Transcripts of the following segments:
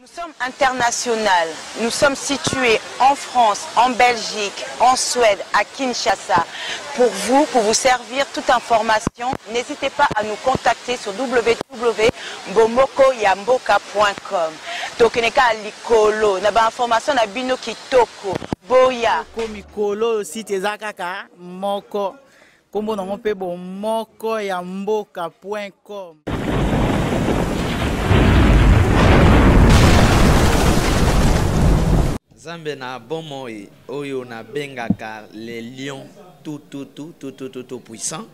Nous sommes international, nous sommes situés en France, en Belgique, en Suède, à Kinshasa. Pour vous, pour vous servir toute information, n'hésitez pas à nous contacter sur www.bomokoyamboka.com. Tokeneka likolo, na ba information na bino kitoko. Boya. Mikolo site eza kaka moko. Kombo nango mpe bomoko ya mboka point com. Nzambe na bomoi oyo nabengaka le lion tout tout tout tout tout tout, tout puissant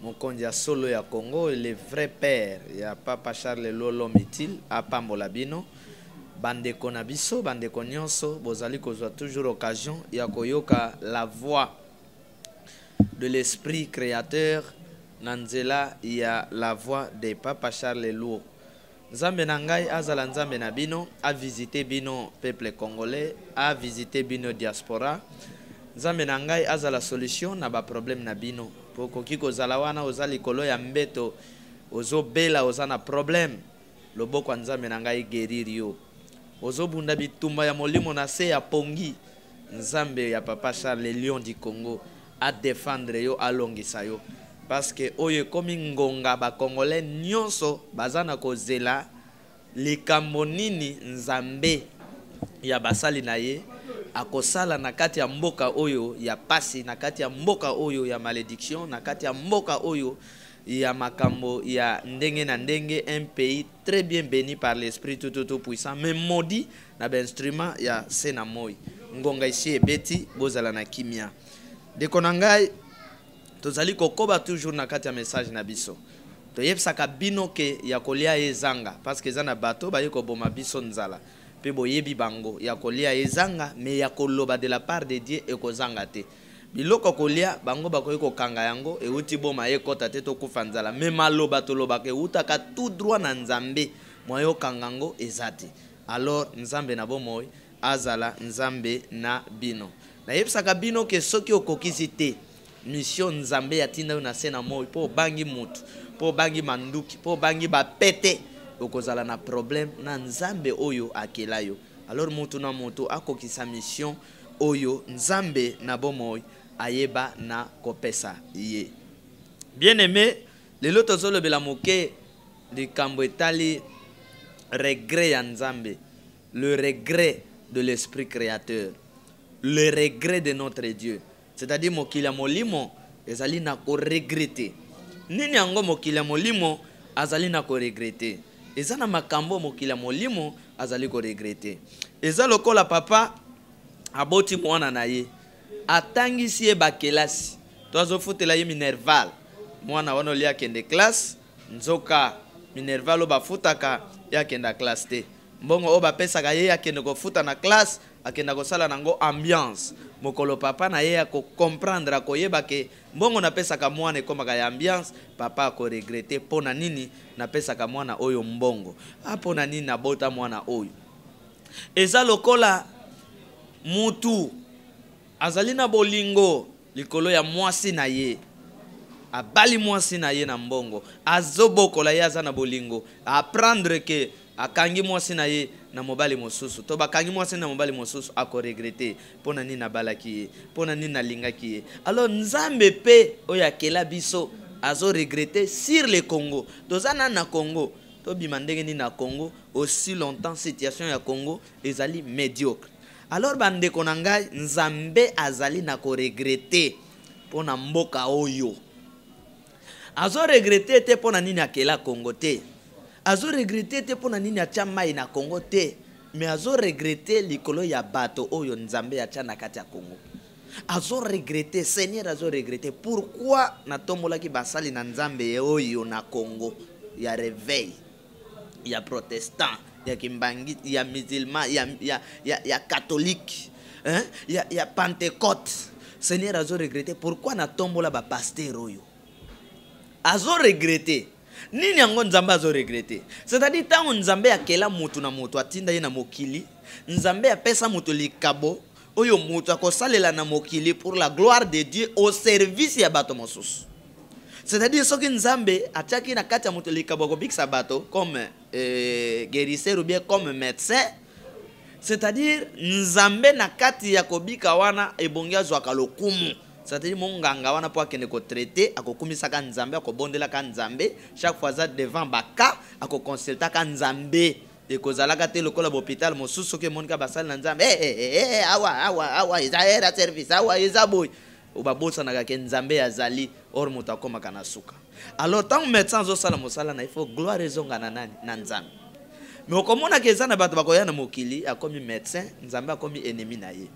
mokonzi ya solo ya Congo le vrai père ya papa Charles Lolo Mitil apambola bino bandeko na biso bandeko nyonso bozali kozwa toujours occasion ya koyoka la voix de l'esprit créateur na nzela ya la voix de papa Charles Luo. Nzambe na ngai azala nzambe na bino, a visiter bino peuple congolais, a visiter bino diaspora. Nzambe na ngai azala solution na ba problème na bino. Po koki kozala wana oza likolo ya mbeto, ozobela oza na problème. Loboko ya Nzambe na ngai guérir yo. Ozobunda bitumba ya molimo na se ya pongi. Nzambe ya papa Charles le lion du Congo a défendre yo, alongisa yo. Parce que oyo ekomi ngonga ba congolais nyonso baza na kozela likambo nini Nzambe ya basali na ye akosala na kati ya mboka oyo ya pasi, na kati ya mboka oyo ya malédiction, na kati ya mboka oyo ya makambo ya ndenge na ndenge, un pays très bien béni par l'esprit tout, tout, tout puissant, mais maudit na ba instrument ya se na moi. Ngonga esi ebeti, bozala na kimia. Ndeko na ngai, tozali kokoba toujours na kati ya message na biso. Toyebisaka bino ke ya kolia ezanga, parce que eza na bato baye koboma biso nzala. Pe boyebi bango, ya kolia ezanga, mais ya koloba de la part de Dieu ekozanga te. Biloko kolia bango bakoki kokanga yango euti boma ekota te tokufa nzala, mais maloba tolobaka eutaka tout droit na Nzambe, moyen okanga yango eza te. Alors Nzambe na bomoi azala Nzambe na bino. Nayebisaka bino ke soki okokisi te mission Nzambe atinda yo na se na moi, po obangi mutu, po obangi manduki, po obangi ba pete, okozala na problème na Nzambe oyo akela yo. Alors mutu na mutu akokisa mission oyo Nzambe na bomoi ayeba na kopesa ye. Bien-aimé, lelo tozolobela moke likambo etali regret ya Nzambe, le regret de l'esprit créateur, le regret de notre Dieu. C'est-à-dire mokili ya molimo ezali na ko regretter. Nini yango mokili ya molimo azali na ko regretter? Eza na makambo mokili ya molimo azali ko regretter. Eza lokola papa aboti mwana na ye, atangisi ye bakelasi, to azofutela ye minerval. Mwana wana olia akende classe, nzoka minerval oyo bafutaka ye akenda classe te. Mbongo oyo bapesaka ye akende kofuta na classe, akenda kosala nango ambiance. Mokolo papa na ye ako comprendre, akoyeba ke mbongo napesaka mwana ekomaka ya ambiance, papa ako regretter mpo na nini napesaka mwana oyo mbongo. Ah, mpo na nini nabota mwana oyo. Eza lokola mutu azali na bolingo likolo ya mwasi na ye, abali mwasi na ye na mbongo, azobokola ye, aza na bolingo, apprendre ke akangi mwasi na ye na mobali mosusu, to bakangi mwasi na mobali mosusu, ako regretter mpo na nini nabalaki ye, mpo na nini nalingaki ye. Alors Nzambe pe oyo akela biso azo regretter sur le Congo. Toza na na Congo, tobima ndenge nini na Congo aussi longtemps situation ya Congo ezali médiocre. Alors bandeko na ngai, Nzambe azali na ko regretter mpo na mboka oyo. Azo regretter te mpo na nini akela Congo te. Azo regretter te mpo na nini atia mai na Congo te. Mais azo regretter likolo ya bato oyo Nzambe atia na kati ya Congo. Azo regretter, Seigneur azo regretter pourquoi natombolaki basali na Nzambe oyo na Congo ya réveil, ya protestant, ya kimbangi, ya musulman, ya catholique, hein? Ya Pentecôte. Seigneur azo regretter pourquoi natombola ba pasteur oyo. Azo regretter. Nini yango Nzambe azo regretter? C'est-à-dire tango Nzambe akela mutu na mutu atinda ye na mokili, Nzambe apesa mutu likabo oyo mutu akosalela na mokili pour la gloire de Dieu au service ya bato mosusu. C'est-à-dire soki Nzambe atiaki na kati ya moto likabo ya kobikisa bato comme guérisseur ou bien comme médecin, c'est-à-dire Nzambe na kati ya kobika wana ebongi azwaka lokumu. C'est-à-dire monganga wana po akende kotraite, akokumisaka Nzambe, akobondelaka Nzambe, chaque fois aza devant baka akoconsultaka Nzambe. Ekozalaka te lokola bopital mosusu soki emonika basali na Nzambe, hey, hey, hey, hey, awa awa awa eza era service, awa eza boye, babosanaka ke Nzambe azali, or moto akomaka na suka. Alors ntango médecin azosala mosala na, il faut gloire ezonga na nani? Na Nzambe. Mais okomonaka eza na bato bakoya na mokili, akomi médecin, Nzambe akomi ennemi na ye.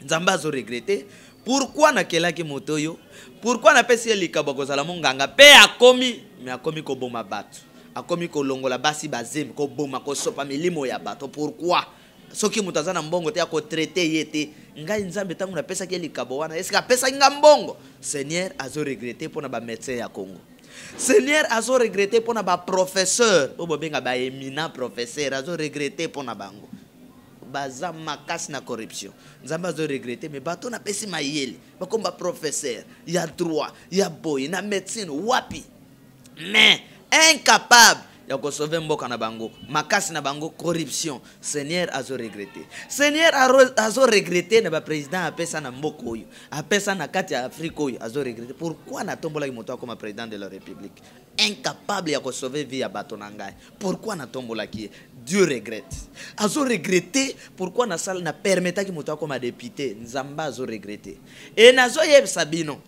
Nzambe azoregretter: pourquoi nakelaki moto oyo? Pourquoi napesi ye likabo kozala monganga mpe akomi, me akomi koboma bato, akomi kolongola basi bazemi, koboma, kosopa milimo ya bato? Pourquoi soki moto aza na mbongo te, akotraiter ye te? Ngai Nzambe, ntango napesaki ye likabo wana, eske apesaki nga mbongo? Seigneur azoregretter mpona bamédecin ya Congo. Seigneur azoregretter mpona baprofesseur oyo bobenga baéminent professeur, azoregretter mpona bango, baza makasi na corruption. Nzambe azoregretter: me bato napesi mayele, bakomi baprofesseur ya droit, ya boye, na médecine, wapi? Mais incapable ya kosauver mboka na bango, makasi na bango corruption. Seigneur azoregretter. Seigneur azoregretter na baprésident apesa na mboka oyo, apesa na kati ya Afrique oyo. Azoregretter: pourquoi natombolaki moto akoma président de la République, incapable ya kosauver vie ya bato na ngai? Pourquoi natombolaki ye? Dieu regrette, azoregretter: pourquoi nasala, napermetaki moto akoma député? Nzambe azoregretter. E nazoyebisa bino,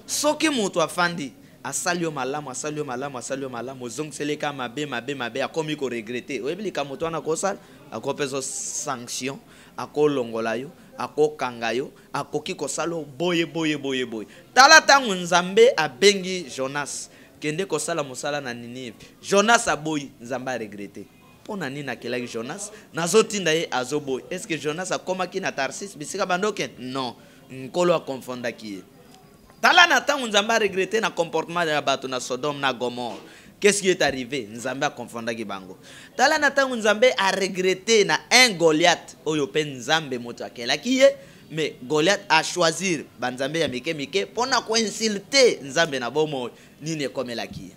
soki moto afandi, asali yo malamu, asali yo malamu, asali yo malamu, ozongiseleka mabe, mabe, mabe, akomi koregretter. Oyebi likambo moto wana akosala? Akopesa sanction, akolongola yo, akokanga yo, akoki kosala yo boye, boye, boye, boye. Tala ntango Nzambe abengi Jonas: kende kosala mosala na Ninive. Jonas aboyi. Nzambe aregretter: mpo na nini akelaki Jonas, nazotinda ye, azoboyi? Est ce que Jonas akomaki na Tarsis bisika bandokende? Non, Nkolo akonfondaki ye. Tala na ntango Nzambe aregretter na comportement ya bato na Sodome na Gomore, qu'est-ce qui est arrivé? Nzambe akonfondaki bango. Tala na ntango Nzambe aregretter na un Goliath oyo mpe Nzambe moto akelaki ye, mais Goliath achoisir banzambe ya mike mike mpona koinsulter Nzambe na bomoi. Nini ekomelaki ye?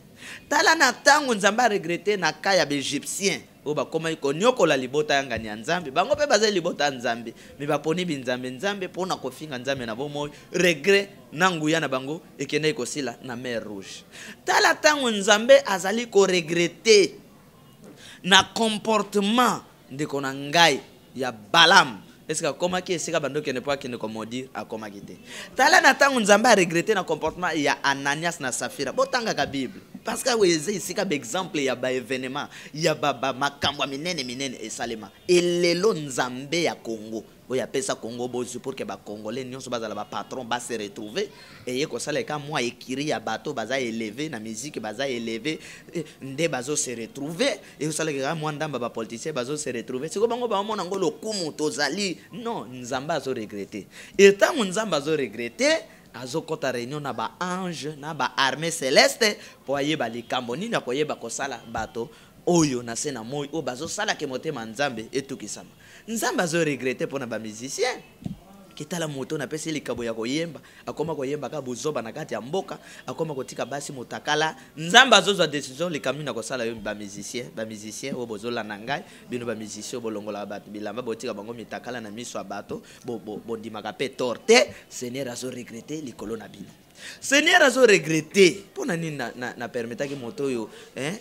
Tala na ntango Nzambe aregretter na ka ya baégyptien oyo bakomaki konyokola libota ya ngani ya Nzambe. Bango mpe bazali libota ya Nzambe, me baponi binzambe nzambe mpona kofinga Nzambe na bomoi. Regret na nguya na bango ekendaki kosila na mer Rouge. Tala ntango Nzambe azali koregretter na comportement, ndeko na ngai, ya Balam. Eske akomaki esika bando okende mpo akende komaudire? Akomaki te. Tala na ntango Nzambe aregretter na comportement ya Ananias na Safira. Botangaka Bible, parce que awa eza esika baexemple ya baévénement ya makambo ya minene minene esalema. Elelo Nzambe ya Congo oyo apesa Congo bozwi pour ke bacongolais nyonso bazala bapatron, base retrouver, eye kosala eka mwa ekiri ya bato baza élevé na musique, baza élevé nde bazose retrouver. Ekosalaka kaka mwa ndamba bapoliticien bazose retrouver. Sikoyo bango baomona yango lokumu tozali. Non, Nzambe azoregretter. Etango Nzambe azoregretter, azokɔta réunion na baange na baarmée céleste mpo ayeba likambo nini akoyeba kosala bato oyo na se na moi oyo bazosalaka motema Nzambe etukisama. Nzambe azoregretter mpo na bamusicien. Kitala moto napesi likabo ya koyemba, akoma koyemba kaka bozoba na kati ya mboka, akoma kotika basi motakala. Nzambe azozwa décision likambo na kosala yo. Bamusicien, bamusicien oyo bozolanda ngai, bino bamusicien oyo bolongolaka bato bilamba, botika bango mitakala na miso ya bato, bondimaka mpe tort te. Seigneur azoregretter likolo na bino. Seigneur azoregretter: mpo na nini na permetaki moto oyo, eh,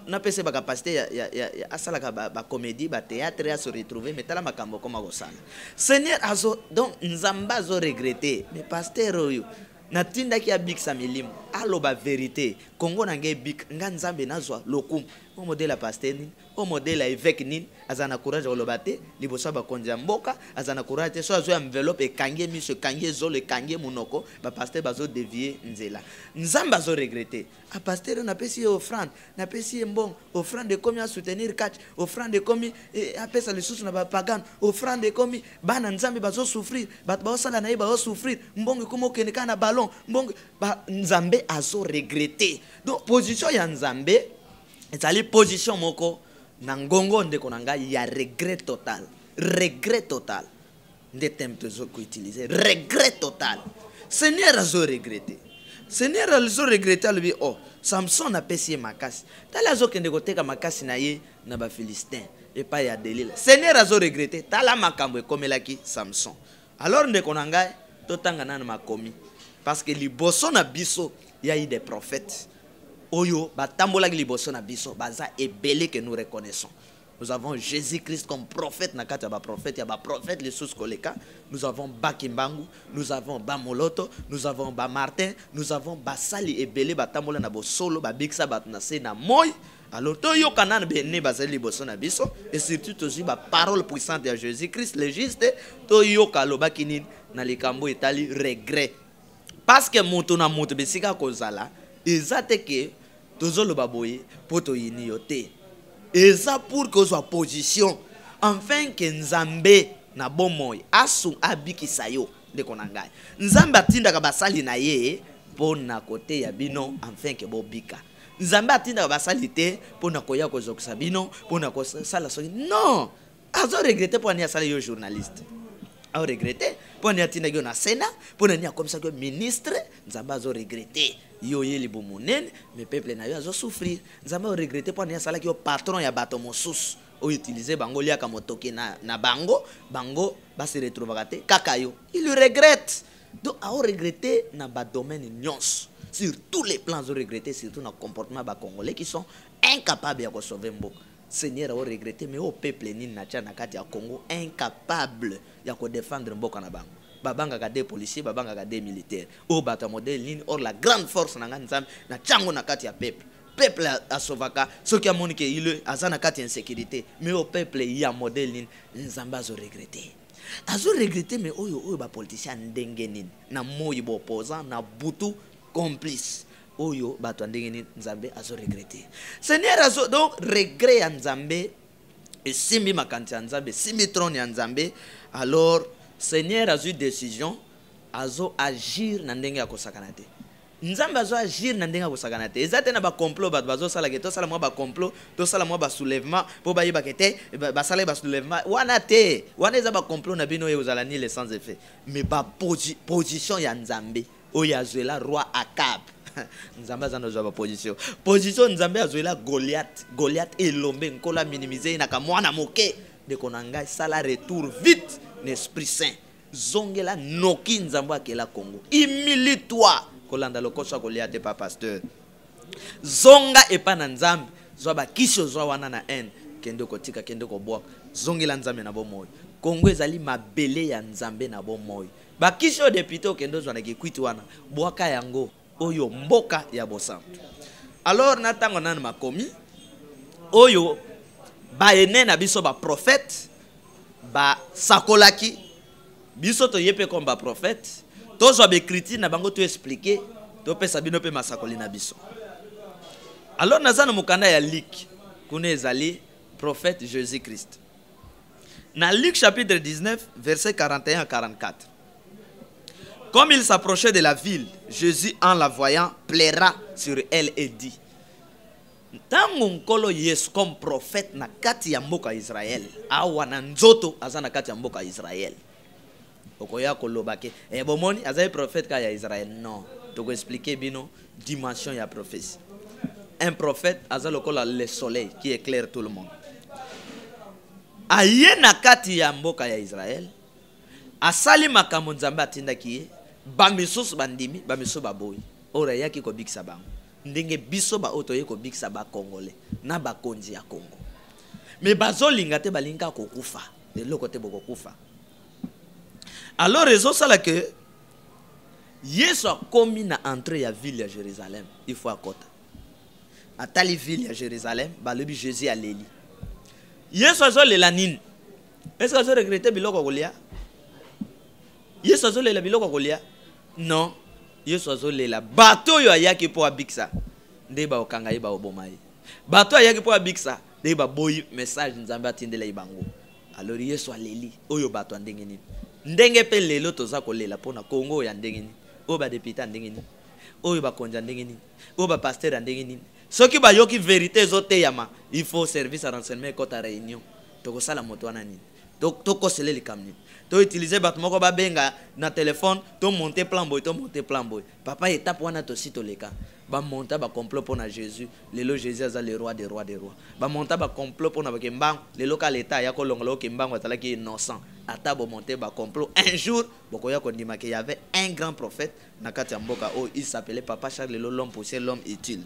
napesa ye bacapacité ya asalaka bacomédie, bathéâtre, ase retrouver, mais tala makambo okoma kosala. Seigneur azo, donc Nzambe azoregretter: mais pasteur oyo natindaki abikisa milimo, aloba vérité, Kongo na ngai ebika, nga Nzambe nazwa lokumu. O modèle ya pasteur nini? O modèle ya évêque nini? Aza na courage ya koloba te liboso ya bakonzi ya mboka, aza na courage te. So azwa enveloppe, ekangi ye miso, ekangi ye zolo, ekangi ye monoko. Bapasteur bazodévier nzela. Nzambe azoregretter: apasteur oyo napesi ye offrande, napesi ye mbongo, offrande ekomi asoutenir catch, offrande ekomi apesa lisusu na bapagano, offrande ekomi bana Nzambe bazosouffrir, bato bazosala na ye bazosouffrir, mbongo ekomi okende kaka na ballon, mbongo Nzambe azoregretter. Donc position ya Nzambe ezali position moko na ngongo, ndeko na ngai, ya regret total. Regret total nde terme tozokoutiliser, regret total. Seigneur azoregretter. Seigneur azo regretter, alobi oh, Samson apesi ye makasi, tala azokende koteka makasi na ye na Bafilistin epai ya Delila. Seigneur azo regretter, tala makambo ekomelaki Samson. Alors ndeko na ngai, totanga nanu makomi, parce que liboso na biso ya eu des prophètes oyo batambolaki liboso na biso, baza ebele que nous reconnaissons. Nous avons Jésus-Christ comme prophète, na kati ya ba prophète, ya ba prophète les sous koleka. Nous avons Bakimbangu, nous avons Bamoloto, nous avons Ba Martin, nous avons Basali ebele batambola na bosolo, ba bikisa bato na se na moi. Alors toyoka nanu bene bazali liboso na biso, et surtout tozwi ba parole puissante ya Jésus-Christ le juste, toyoka alobaki nini na likambo etali regret. Parce que moto na moto besika kozala, eza te ke tozoloba boye po toyini yo te, eza pour que ozwa position enfin ke Nzambe na bomoi asu abikisa yo. Ndeko na ngai, Nzambe atindaka basali na ye po na koteya bino enfin ke bobika. Nzambe atindaka basali te po na koya kozokisa bino, po na kosala soki non. Azo regretter po ani asala yo journaliste, azo regretter po ani atindaki yo na Sénat, po na ni akomisaki yo ministre. Nzambe azo regretter yo ye libumu monene, mais peuple na yo azo souffrir. Nzambe azo regretter po ani asalaki yo patron ya bato mosusu oyo utiliser bango, liaka motoki na bango, bango ba se retrouvaka te kaka yo. Il regrette. Donc azo regretter na ba domaine nyonso, sur tous les plans azo regretter, surtout na comportement ba Congolais qui sont incapables ya ko sauver mboka. Seigneur azo regretter, mais au peuple nini na tia na kati ya Congo incapable ya ko défendre mboka na bango. Babangaka des policiers, babangaka des militaires. Oyo bato ya modèle nini? Or la grande force na nga Nzambe na tiango na kati ya peuple. Peuple asovaka soki amoni ke il aza na kati ya insécurité, mais au peuple ya modèle nini? Nzambe azo regretter. Azo regretter, mais oyo ba politicien ndenge nini? Na moyi bo opposant, na butu complice. Oyo bato ya ndenge nini? Nzambe azo regretter. Seigneur azo donc regret ya Nzambe esimbi makanisi ya Nzambe, esimbi trône ya Nzambe. Alors Seigneur azwi décision, azo agir na ndenge ya kosakana te. Nzambe azo agir na ndenge ya kosakana te. Eza te na ba complot bato bazosala ke tosala mwa ba complot, tosala mwa ba soulèvement po bayeba ke te, basala ba soulèvement wana te. Wana eza ba complot na bino oyo ozala nul et sans effet. Mais ba position ya Nzambe oyo azwela roi Akab. Nzambe aza na ba position. Position Nzambe azwela Goliath. Goliath elombe nkola minimiser ye na ka mwana moke. Ndeko na ngai, sala retour vite na Esprit Saint. Zongela noki Nzambe akela Congo. Humilie-toi. Kolanda lokoso ya kolia te, pa pasteur. Zonga epa na Nzambe. Zwa ba kisi ozwa wana na haine. Kende kotika, kende kobwaka. Zongela Nzambe na bomoi. Congo ezali mabele ya Nzambe na bomoi. Ba kisi oyo député okende ozwa na kikwiti wana, bwaka yango oyo mboka ya bosantu. Alors na tango nanu makomi oyo ba ene na biso ba prophète ba sakolaki biso toye pe comme ba prophète, tozwa ba écriture na bango to expliquer, topesa bino pe masakoli na biso. Alors naza na mokanda ya Luc, kuna ezali prophète Jésus-Christ. Na Luc chapitre 19 verset 41 à 44. Comme il s'approchait de la ville, Jésus en la voyant pleura sur elle et dit: Ntango nkolo Yesu comme prophète na kati ya mboka Israël, awa na nzoto aza na kati ya mboka Israël. Okoya koloba ke, bomoni azali prophète ka ya Israël. Non, toko expliquer bino dimension ya prophétie. Un prophète aza lokola le soleil qui éclaire tout le monde. Aye na kati ya mboka ya Israël, asali makambo Nzambe atindaki ye, ba misusu bandimi, ba misusu baboyi. Ora ayaki kobikisa bango. Ndenge biso ba oyo toye kobikisa ba Congolais na bakonzi ya Congo. Mais bazolinga te, balinga kokufa. Eloko te bokokufa. Alors ezosala ke Yesu akomi na entrée ya ville ya Jérusalem, il faut akota. Atali ville ya Jérusalem, balobi Jésus aleli. Yesu azolela nini? Est-ce que azo regretter biloko kolia? Yesu azolela biloko kolia? Non. Yesu azolela bato oyo ayaki po abikisa nde baokanga ye, baoboma ye. Bato ayaki po abikisa nde baboyi message Nzambe atindela ye bango. Alors Yesu aleli oyo bato ya ndenge nini? Ndenge pe lelo toza kolela pona Congo ya ndenge nini? Oyo ba député ya ndenge nini? Oyo bakonzi ya ndenge nini? Oyo ba pasteur ya ndenge nini? Soki bayoki vérité ezoteyama, il faut service à renseignement ekota réunion. Tokosala moto wana nini? Tokosele likambo nini? Toutilize bato moko babenga na telefone, tomonte plan boye, tomonte plan boye. Papa, etape wana tosi toleka. Bamonta bacomplot mpo na Jésus, lelo Jésus aza le roi des rois des rois. Bamonta bacomplot mpo na bakembango, lelo ka leta aya kolongola oke mbango azalaki innocent. Ata bomonte bacomplot, un jour bokoya kondima ke y avait un grand prophète na kati ya mboka oyo, il s'appelait Papa Charles. Lelo l'homme poussé, l'homme utile.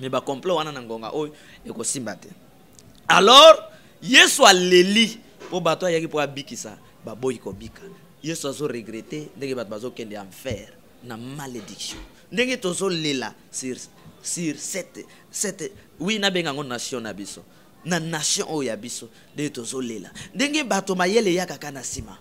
Mais bacomplot wana na ngonga oyo ekosimba te. Alors Yesu aleli mpo bato ayaki mpo abikisa baboyi kobika. Yesu azoregrete ndenge bato bazokende enfer na malédiction, ndenge tozolela sur cette, oui, nabenga yango nation na biso, na nation oyo ya biso, ndenge tozolela, ndenge bato mayele eyakaka na nsima,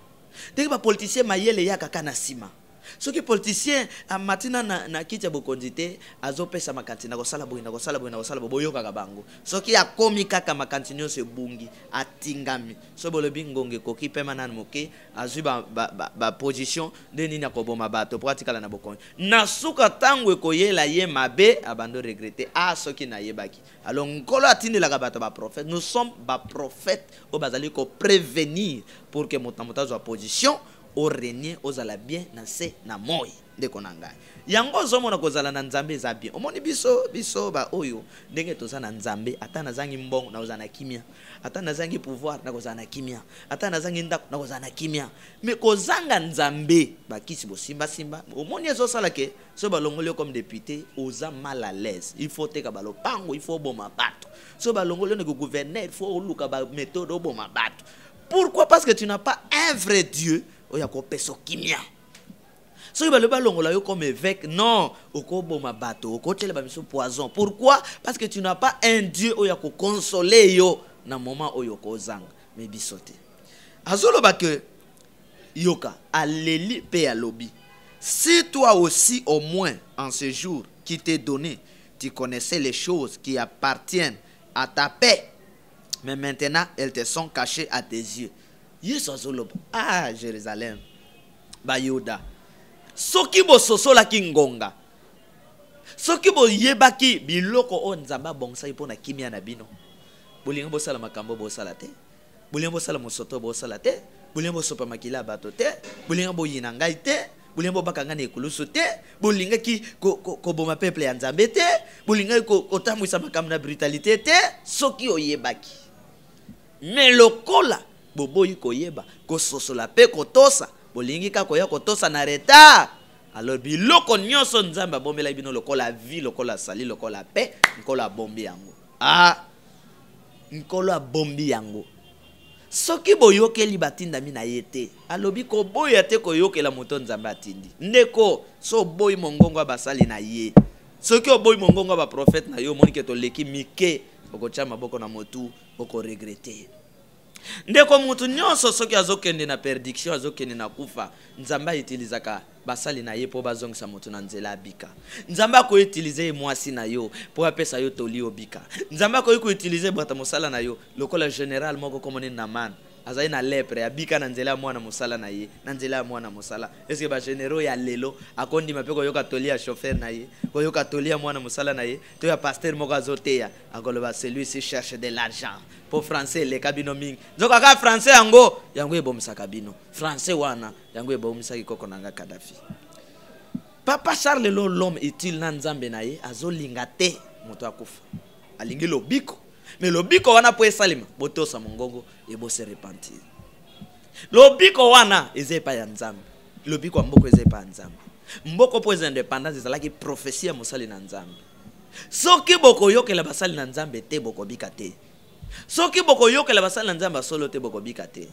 ndenge bapoliticien mayele eyakaka na nsima. Soki politicien amati na kiti ya bokonzi te, azopesa makanisi na kosala boye, na kosala boye, na kosala boye, boyokaka bango. Soki akomi kaka, makanisi nyonso ebungi, atingami. So bolobi ngonga ekoki, pema nanu moke, azwi baposition ba, ba nde nini akoboma bato mpo atikala na bokonzi. Na suka, ntango ekoyela ye mabe, abando regretter: "Ah, soki nayebaki." Alors Nkolo atindelaka bato baprophète. Nous sommes baprophète oyo bazali koprévenir pour que moto na moto azwa position, orenie, ozala bien na se na moi. Ndeko na ngai, yango ozomona kozala na Nzambe eza bien. Omoni biso baoyo ndenge toza na Nzambe, ata nazangi mbongo, nakozala na kimia; ata nazangi pouvoir, nakozala na kimia; ata nazangi ndako, nakozala na kimia. Mais kozanga Nzambe, bakisi bosimbasimba, omoni ezosala ke so balongoli yo comme député, oza mal à l'aise, il faut teka balopango, il faut oboma bato. So balongoli yo na gouverneur, il faut oluka baméthode oboma bato. Pourquoi? Parce que tu n'as pas un vrai Dieu oyo akopesa kimia. Soki balobi balongola yo comme évêque, non, okoboma bato, okotiela bamiso poison. Pourquoi? Parce que tu n'as pas un Dieu oyo akokonsole yo na moment oyo okozanga. Mais biso te. Azoloba ke yoka, aleli mpe alobi: "Si toi aussi, au moins en ce jour qui t'est donné, tu connaissais les choses qui appartiennent à ta paix, mais maintenant elles te sont cachées à tes yeux." Yesu azoloba: "Ah, Jérusalem, Bayuda, soki bososolaki ngonga, soki boyebaki biloko oyo Nzambe abongisaki mpo na kimia na bino, bolingi bosala makambo bosala te, bolingi bosala mosoto bosala te, bolingi bosopa makila ya bato te, bolingi boyina ngai te, bolingi bobaka ngai na ekulusu te, bolingaki koboma peuple ya Nzambe te, bolingaki kotambwisa makambo na brutalité te, soki oyebaki. Mais lokola boboyi koyeba, kososola mpe kotosa, bolingi kaka koya kotosa na retard, alors biloko nyonso Nzambe abombelaki bino lokola vie, lokola sali, lokola pe, Nkolo abombi yango. Ah, Nkolo abombi yango. Soki boyokeli batindami na ye te." Alobi koboya te koyokela moto Nzambe atindi. Ndeko, so oboyi mongongo ya basali na ye, soki oboyi mongongo ya baprofete na yo, omoni ke toleki mike, okotya maboko na motu, okoregretter. Ndeko, mutu nyonso soki azokende na perdition, azokende na kufa, Nzambe autilisaka basali na ye mpo bazongisa moto na nzela abika. Nzambe akoutilize ye mwasi na yo mpo apesa yo toli, obika. Nzambe akoki koutilize bato mosala na yo, lokola général moko komoni Naman, azali na lèpre, abika na nzela ya mwana mosala na ye, na nzela ya mwana mosala. Eske bagénéraux ya lelo akondima mpe koyoka toli ya chauffeur na ye, koyoka toli ya mwana mosala na ye, to ya pasteur moko azoteya? Akoloba: "Celui-ci cherche de l'argent." Mpo français eleka bino mingi, nzoka kaka français yango ebomisaka bino. Français wana yango ebomisaki koko na nga Kadafi. Papa Charles lo, l'homme utile na Nzambe na ye, azolinga te moto akufa, alingi lobiko. Mais lobiko wana, mpo esalema, botosa mongongo, ebose repentir. Lobiko wana eza epai ya Nzambe. Lobiko ya mboka eza epai ya Nzambe. Mboka mpo eza indépendance, ezalaki prophétie ya mosali na Nzambe. Soki bokoyokela basali na Nzambe te, bokobika te. Soki bokoyokela basali na Nzambe ya solo te, bokobika te.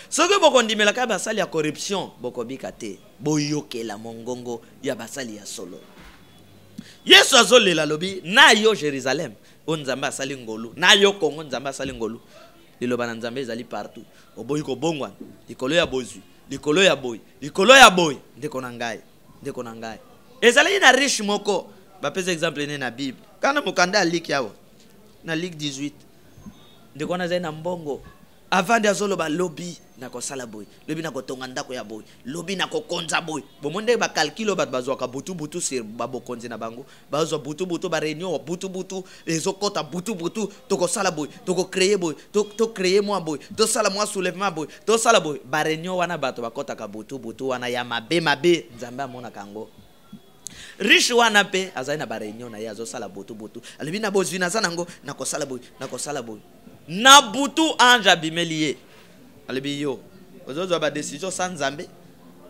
Soki bokondimelaka basali ya corruption, bokobika te. Boyokela mongongo ya basali ya solo. Yesu azolela, alobi na yo Jérusalem oyo Nzambe asali ngolu, na yo Kongo Nzambe asali ngolu. Liloba na Nzambe ezali partout. Oboyi kobongwana likolo ya bozwi, likolo ya boyi, likolo ya boyi. Ndeko na ngai, ndeko na ngai, ezalaki na riche moko, bapesa exemple ne na Bible kana mokanda ya Luc awa na Luc 18. Ndeko wana azali na mbongo, avandi, azoloba: "Lobi Nakosala boye, lobi nakotonga ndako ya boye, lobi nakokonza boye. Bomoni ndenge bacalcul oyo bato bazwaka butu butu sur babokonzi na bango, bazwa butu butu baréunion butu butu, ezokɔta butu butu, tokosala boye, tokocréer boye, tocréer mwa boye, tosala mwa soulèvement boye, tosala boye. Baréunion wana bato bakɔtaka butu butu wana ya mabe mabe, Nzambe amonaka yango. Riche wana mpe azali na baréunion na ye, azosala butu butu, alobi na bozwi naza nango, nakosala boye, nakosala boye. Na butu ange abimeli ye, alobi: "Yo ozozwa badécision sa Nzambe?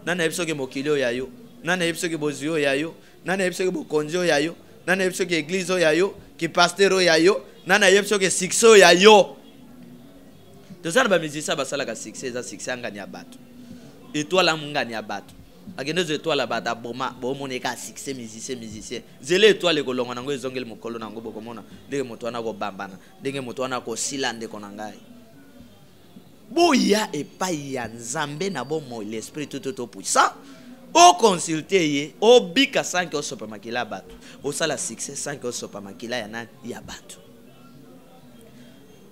Nani ayebi soki mokili oyo ya yo? Nani ayebi soki bozwi oyo ya yo? Nani ayebi soki bokonzi oyo ya yo? Nani ayebi soki église oyo ya yo, kipasteur oyo ya yo? Nani ayebi soki succès oyo ya yo?" Toza na bamusicien basalaka succès, eza succès ya ngani ya bato, étoile ya ngani ya bato. Akende ozwa étoile ya bato, aboma, bomona eka succès, musicien, musicien. Zela étoile ekolongwa nango, ezongeli mokolo nango, bokomona ndenge moto wana akobambana, ndenge moto wana akosila. Ndeko na ngai, boya epai ya Nzambe na bomoi, l'esprit tout tout puissant, oconsulte ye, obika sans que osopa makila ya bato, osala succès sans que osopa makila ya nani? Ya bato.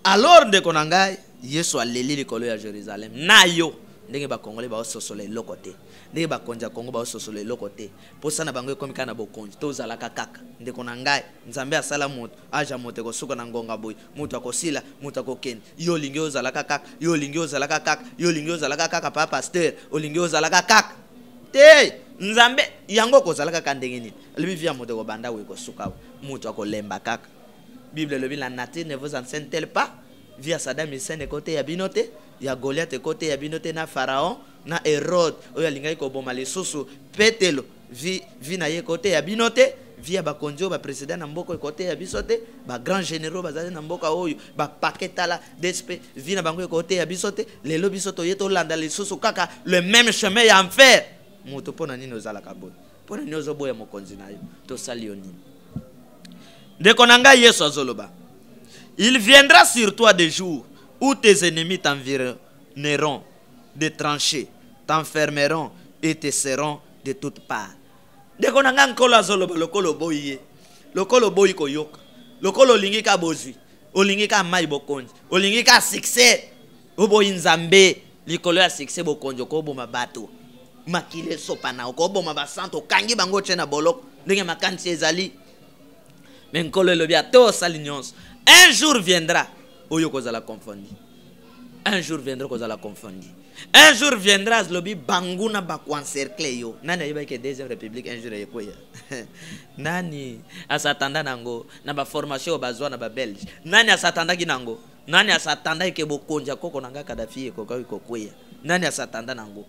Alors ndeko na ngai, Yesu aleli likolo ya Jérusalem na yo, ndenge bakongole baososola eloko te, ndenge bakonzi ya Kongo baososola eloko te. Mposa na bango ekomi kaka na bokonzi, tozalaka kaka. Ndeko na ngai, Nzambe asala moto, aja moto ekosuka na ngonga boye, moto akosila, moto akokende. Yo olingi ozalaka kaka, yo olingi ozalaka kaka, yo olingi ozalaka kaka. Pa pasteur, olingi ozalaka kaka te. Nzambe yango okozala kaka ndenge nini? Alobi vie ya moto ekobanda awa, ekosuka awa, moto akolemba kaka. Bible elobi: "La nature ne vous enseigne-t-elle pas?" Vie ya Saddam Hussein ekoteya bino te, ya Goliath ekoteya bino te, na Pharaon, na Hérode oyo alingaki koboma lisusu Petelo, vie na ye ekoteya bino te. Vie ya bakonzi oyo, baprésident na mboka, ekoteya biso te. Bagrand généraux bazali na mboka oyo, bapake tala dsp, vie na bango ekoteya biso te. Lelo biso toye tolanda lisusu kaka le même chemin ya enfer. Moto, mpo na nini ozalaka boye? Mpo na nini ozoboya mokonzi na yo? Tosali yo nini, ndeko na ngai? Yesu azoloba: "Il viendra sur toi des jours où tes ennemis t'environneront de tranchées, t'enfermeront et te serreront de toutes parts." Ndeko na ngai, Nkolo azoloba: lokola oboyi ye, lokola oboyi koyoka, lokola olingi ka bozwi, olingi ka mai bokonzi, olingi ka succès, oboyi Nzambe likolo ya succès bokonzi, okoboma bato, makili esopana, okoboma basantu, okangi bango, tie na boloko, ndenge makanisi ezali. Me Nkolo elobi: ata osali nyonso, un jour viendra oyo kozala confondu. Un jour viendra kozala confondu. Un jour viendra, alobi, banguna bakoencercle yo. Nani ayebaki deuxième république un jour ekweya? Nani asatanda nango na baformation oyo bazwa na babelge? Nani asatandaki nango? Nani asatandaki ke bokonzi ya koko na nga Kadafi ekokaki kokweya? Nani asatanda nango?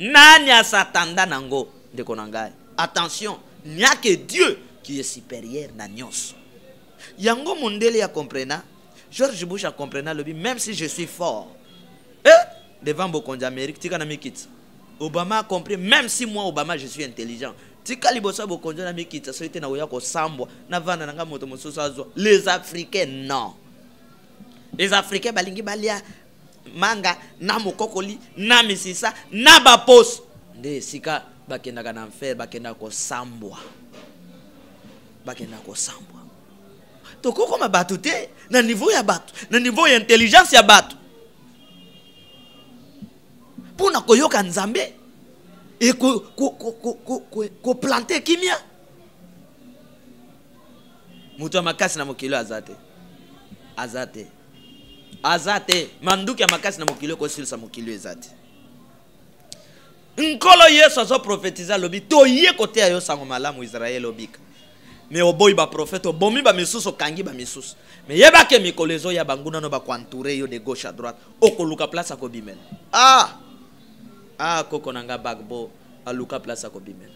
Nani asatanda nango? Ndeko na ngai, attention, n'y a que Dieu qui est supérieur na nyonso. Yango mondele ya comprena, George Bush acomprena, alobi: "Même si je suis fort, eh, devant bokonzi Amérique, tika na mikitisa." Obama a compris: "Même si moi Obama, je suis intelligent, tika liboso ya bokonzi na mikitisa, soki te nakoya kosambwa, navanda na nga, moto mosusu azwa." Les Africains, non, les Africains balingi balia manga na mokokoli na misisa na baposo. Nde esika bakendaka na enfer, bakendaka kosambwa, bakendaka kosambwa. Tokokoma bato te na niveau ya bato, na niveau ya intelligence ya bato, mpona koyoka Nzambe e koplante kimia. Moto ya makasi na mokili aza te, aza te, aza te. Manduki ya makasi na mokili ekosilisa mokili eza te. Nkolo Yesu azoprophétise, alobi: "Toye koteya yo sango malamu, Israele obika, me oboyi baprofete, obomi bamisusu, okangi bamisusu. Me yebake mikolo ezoya, banguna no bakoentoure yo de gauche à droite, okoluka place akobimela." Ah ah, koko na nga Gbagbo aluka place akobimela,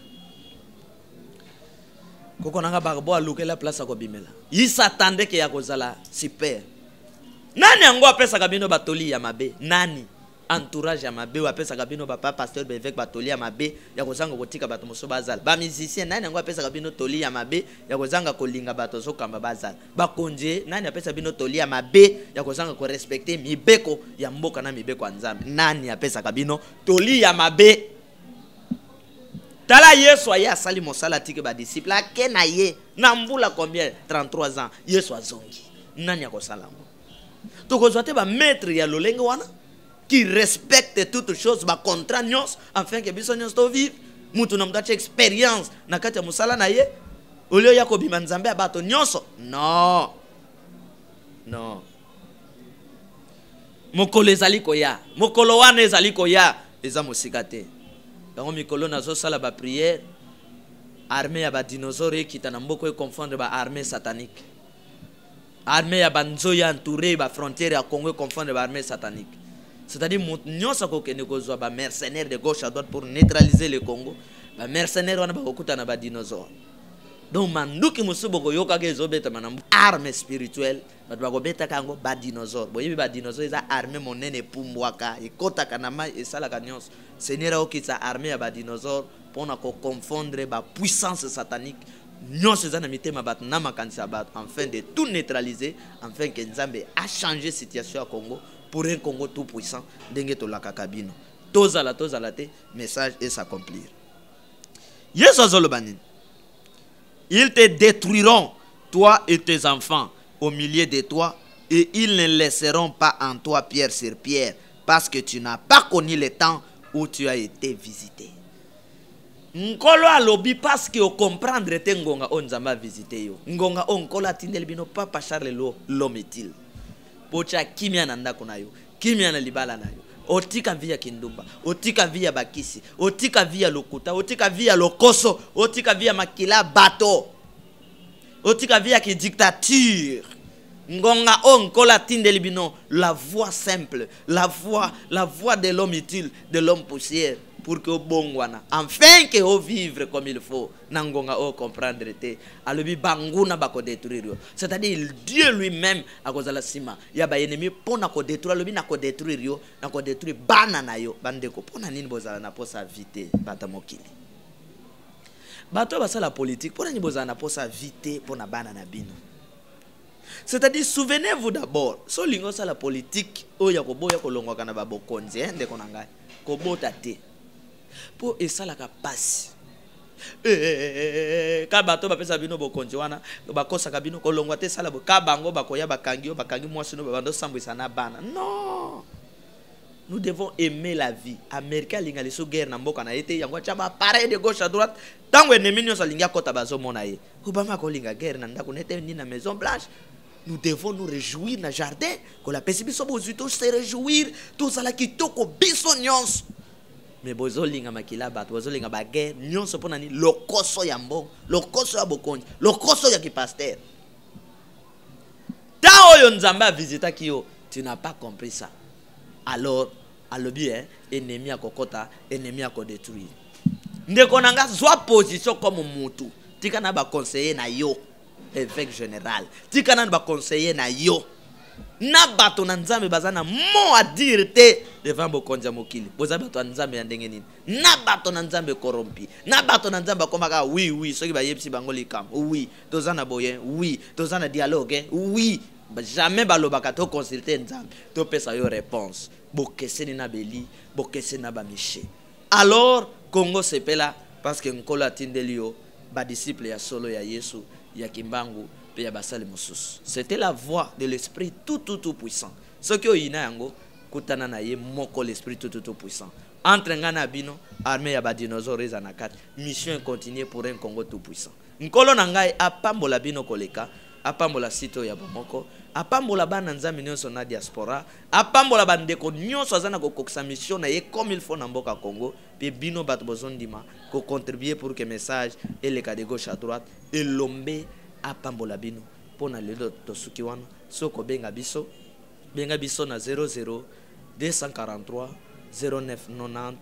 koko na nga Gbagbo alukela place akobimela. Il s'attendait ke ya kozala super. Nani yango apesaka bino batoli ya mabe? Nani entourage ya mabe oyo apesaka bino, bapa pasteur, baevêque, batoli ya mabe ya kozanga kotika bato mosusu bazala bamusicien? Nani yango apesaka bino toli ya mabe ya kozanga kolinga bato ozokamba bazala bakonzi? Nani apesa bino toli ya mabe ya kozanga korespecte mibeko ya mboka na mibeko ya Nzambe? Nani apesaka bino toli ya mabe? Tala, Yesu aye, asali mosala, atiki badisciple, ake na ye na mbula combien? 33 ans. Yesu azongi, nani akosala yango? Tokozwa te bamaître ya lolenge wana. qui respecte toute chose, bacontrat nyonso, afin que biso nyonso tovivre, mutu na mutu atia expérience na kati ya mosala na ye, olie oya kobima Nzambe ya bato nyonso. Non, non, mokolo ezali koya, mokolo wana ezali koya, eza mosika te. Yango mikolo nazosala baprière, armée ya badinosaure ekita na mboka, econfondre baarmée satanique, armée ya banzoi entouré bafrontière ya Congo, econfondre baarmée satanique. C'est-à-dire moto nyonso akokende kozwa bamercenaire de gauche à droite pour neutraliser le Congo, bamercenaire wana bakokuta na badinosaure. Donc manduki mosusu bokoyokaka ezobetama na arme spirituelle, bato bakobetaka yango badinosaure. Boyebi badinosaure eza armée monene, epumbwaka, ekɔtaka na mai, esalaka nyonso. Seigneur aokitisa armée ya badinosaure mpona koconfondre bapuissance satanique nyonso eza na mitema bato, na makanisi ya bato, afin de tout neutraliser, afin que Nzambe achanger situation ya Congo pour un Congo tout puissant. Ndenge tolakaka bino, tozala tozala te, message es'accomplir. Yesu azoloba nini? Ils te détruiront, toi et tes enfants au milieu de toi, et ils ne laisseront pas en toi pierre sur pierre, parce que tu n'as pas connu le temps où tu as été visité. Nkolo alobi parce que ocomprendre te ngonga oyo Nzambe avisite yo, ngonga oyo Nkolo atindeli bino Papa Charles lo l'homme utile, po otya kimia na ndako na yo, kimia na libala na yo, otika vie ya kindumba, otika vie ya bakisi, otika vie ya lokuta, otika vie ya lokoso, otika vie ya makila bato, otika vie ya kidictature. Ngonga oyo Nkolo atindeli bino la voie simple, la voie de l'homme utile, de l'homme poussière, pour que obongwana, enfin que ovivre comme il faut na ngonga oyo comprendre te. Alobi banguna bakodétruire yo, c'est-à-dire Dieu lui-même akozala nsima ya baennemi mpo na kodétruire. Alobi na kodétruire yo, na kodétruire bana na yo. Bandeko, mpo na nini bozala na posa vie te? Bato mokili, bato oyo basala politique, mpo na nini bozala na posa vie te mpo na bana na bino? C'est-à-dire, souvenez-vous d'abord, so olingi osala politique oyo ya koboya kolongwaka na babokonzi, eh, ndeko na ngai, kobota te, mpo esalaka pasi. Eh, ka bato bapesa bino bokonzi wana bakosaka bino kolongwa te, esala ka bango bakoya, bakangi yo, bakangi mwasi no, babanda osambwisa na bana. Non, nous devons aimer la vie. Américain alinga liso guerre na mboka na ye te, yango atya baappareil de gauche à droite. Ntango ennemi nyonso alingi akɔta, bazomona ye. Obama akolinga guerre na ndako nete ni na Maison Blanche. Nous devons nous réjouir na jardin kolapesi biso bozwi, to se réjouir, tozala kitoko biso nyonso. Mais bozolinga makila bato, bozolinga baguerre nyonso mpo na nini? Lokoso ya mbongo, lokoso ya bokonzi, lokoso ya kipaster. Ta oyo Nzambe avisitaki yo, tu n'as pas compris ça. Alors alobi, eh, ennemi akokɔta, ennemi akodétruire. Ndeko na nga, zwa position comme mutu. Tika na baconseiller na yo, évêque général, tika nanu baconseiller na yo na bato na Nzambe baza na mot à dire te devant bokonzi ya mokili. Boza bato ya Nzambe ya ndenge nini? Na bato na Nzambe corrompu, na bato na Nzambe akomaka oui, soki bayebisi bango likambo, oui, toza na boye, oui, toza na dialogue, oui. Jamais balobaka toconsulte Nzambe, topesa yo réponse. Bokeseni na beli, bokeseni na bamiche. Alors Congo, sepela, parce que Nkolo atindeli yo badisciple ya solo ya Yesu, ya Kimbangu mpe ya basali mosusu. C'était la voix de l'Esprit tout tout tout puissant. Soki oyina yango, kutana na ye moko, l'Esprit tout tout tout puissant. Entre ngai na bino, armée ya badinosaure eza na kati. Mission continue pour un Congo tout puissant. Nkolo na ngai apambola bino koleka, apambola site oyo ya bomoko, apambola bana Nzambe nyonso na diaspora, apambola bandeko nyonso aza na kokokisa mission na ye comme il faut na mboka Congo. Mpe bino bato bozondima kocontribue pour que message eleka de gauche à droite, elombe apambola bino. Mpo na lelo tosuki wana. Soki kobenga biso, benga biso na 00 243 09 90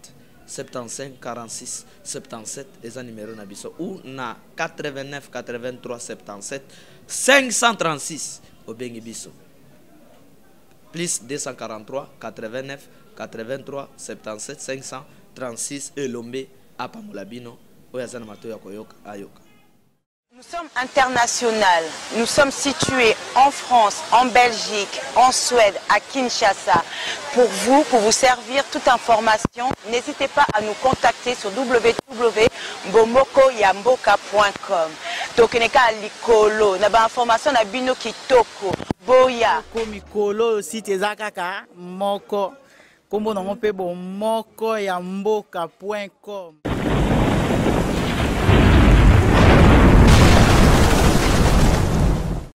75 46 77, eza numéro na biso, ou na 89 83 77 536. Obengi biso plus 243 89 83 77 536. Elombe apambola bino. Oyo aza na matoyi ya koyoka, ayoka. Nous sommes international. Nous sommes situés en France, en Belgique, en Suède, à Kinshasa. Pour vous, pour vous servir toute information, n'hésitez pas à nous contacter sur www.bomokoyamboka.com. Tokeneka likolo, na ba information na bino kitoko. Boya. Ko mikolo oyo site eza kaka moko. Nkombo nango mpe bomoko ya mboka point com.